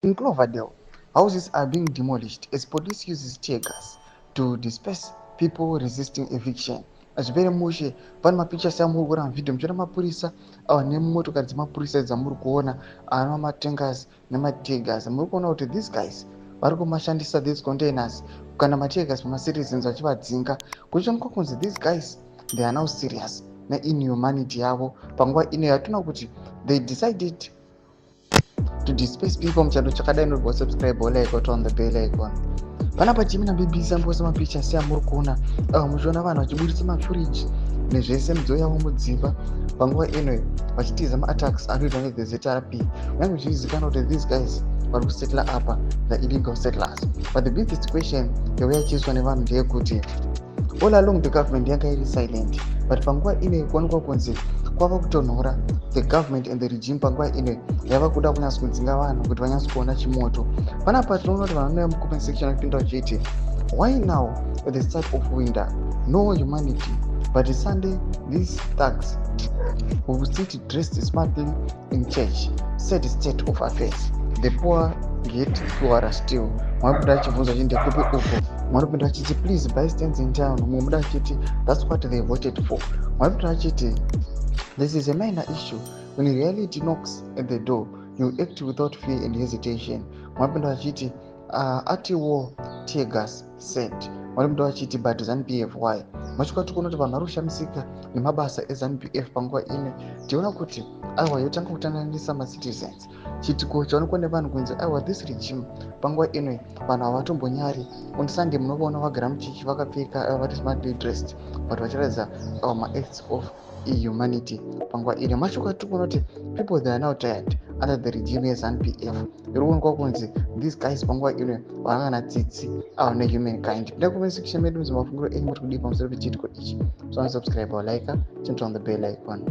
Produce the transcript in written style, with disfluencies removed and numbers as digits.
In Cloverdale, houses are being demolished as police uses tear gas to disperse people resisting eviction. Hazvipere mushe, pane mapictures amuri kuona muvhidhiyo muchiona mapurisa nemotokari dzemapurisa dzamuri kuona, anova matankers nemateargas. Muri kuona kuti these guys vari kumashandisa these containers kana mateargas pamacitizens vachivadzinga, kuchionekwa kunzi these guys, they are now serious neinhumanity yavo panguva ino yatona kuti they decided to disperse people. Muchando chakadai nobva subscribe, like, on the bell icon. Panapa chimi naBBC amboisa mapictures amuri kuona, muchiona vanhu vachiburitsa mafuriji nezvese, midziyo yavo mudzimba panguva ino, vachitiza maattacks anoitwa nethe ZRP, kunyange zvichizivikanwa kuti these guys vari kusettla apa, the illegal settlers. But the biggest question yauya ichiiswa nevanhu ndeyekuti all along the government yanga iri silent, but panguva ino kuonekwa kunzi kwava kutonhora. The government and the regime panguva ino yava kuda kunyatso kudzinga vanhu kuti vanyatso kuona chimoto. Panapa tinoona kuti vanhu vanouya mucomment section vachipinda vachiti, "Why now at the start of winter? No humanity. But Sunday these thugs will sit dressed smartly in church. Sad state of affairs. The poor get poorer still." Mwaripinda achibvunza achiti, "Ndekupi uko?" Mwaripinda achiti, "Please buy stands in town." Mumwe muda achiti, "That's what they voted for." Mwaripinda achiti, "This is a minor issue. When reality knocks at the door, you act without fear and hesitation." Mwapinda achiti, "Atiwo teargas said." Mwaripinda achiti, "But ZANU PF, why?" Machikwa tikuona kuti vanhu vari kushamisika nemabasa eZANU PF panguva ino. Tiona kuti aiwa, yotanga kutandanisa macitizens. Chiitiko chaonekwa nevanhu kunzi aiwa, this regime panguva ino vanhu havatombonyari. On Sunday munovaona vagara muchechi vakapfeka, vari smartly dressed, but vachiratidza maacts of inhumanity panguva ino. Mashoko atiri kuona kuti people, they are now tired under the regime yeZANU PF. Iri kuonekwa kunzi these guys panguva ino havana tsitsi ava nehumankind. Pinda comment section medu, mafungiro enyu, muri kudii pamusoro pechiitiko ichi? So subscribe or like, turn on the bell icon.